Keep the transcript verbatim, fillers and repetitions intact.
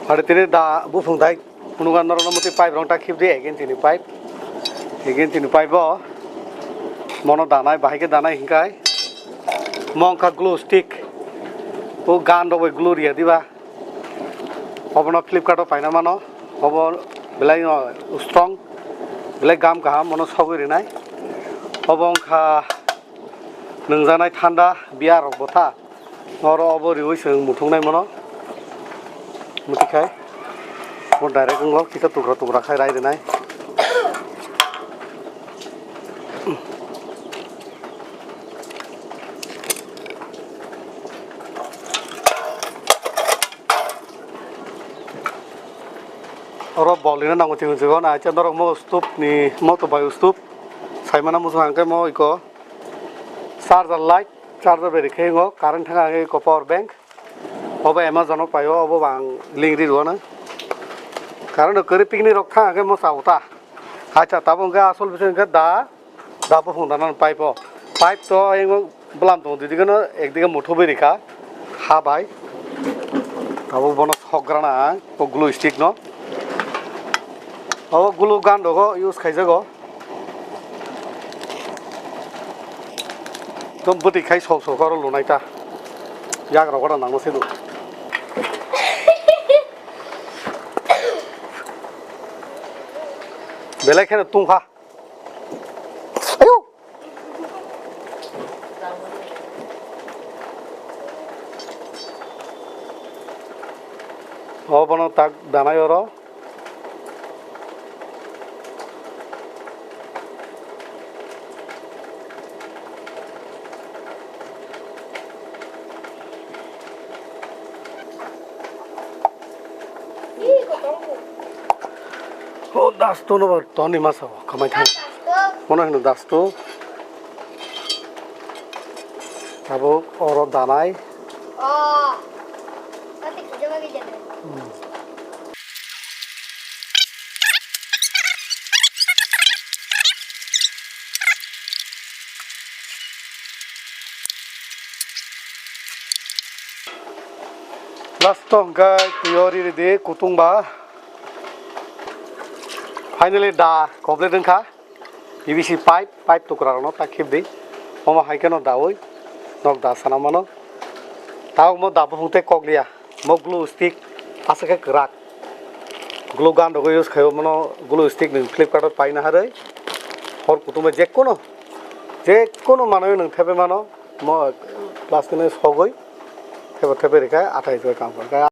Aro tini da buphung dai phunukha norokno mwtwi pipe rok ta khibdi, again tini pipe, again tini pipe o mono danai, bahai khe danai hinkhai mo wngkha glue stick, o gan rok bai glue riya diba, obono Flipkart o paina mano, obo belai no strong, belai gam kaham, mono sogwi rinai, obo wngkha nwngjaknai thanda beer rok bwtha. Oro obo riwi chwng muthungnai mono. Muthikhe bo direct wngo, kisa tukra tukra khai rai rwnai. Oro bolino nango chwng chwng na acha norok mo stove ni moto bai stove. Saimana muchung hangke mo iko charger light, charger beri khe ngo current thang age iko power bank. Obo Amazon o paio, obo bang link ri rwna. Current kwrwi picnic rok thang age mo chao ta. Acha tabuk hwnkhe asol bising hwnkhe da, da buphung dana pipe o. Pipe to ayang bwlam tongo didikeno ekdike muthubi rikha ha bai. Tabuk bono sokgrana ang o glue stick no. Obo glue gun rogo use khaijago. Ekdom bwtwi khai sok sok oro lunai ta. Yak rok oro nangma se do. Belai kheno tungkha. Ayo. Obono tak danai oro. O dasto no ba toni masa o kamai thang. Mono hino dasto. Abo oro danai. Last o hwnkhe twi o ri ridi kutung ba. Finally da complete wngkha. P V C pipe, pipe tukra rokno ta khibdi. Omo hai kheno daui nok da sana mano. Ta omo da buphung tei kokliya. Mo glue stick aswk khe kwrak. Glue gun rok use khaio mono glue stick nwng Flipkart o paina harwi. Hor kutung bai jekkuno, jekkuno manwi nwng thepai mano. Mo plastic ni sogwi thepa thepai rikha athai rikha kam kha.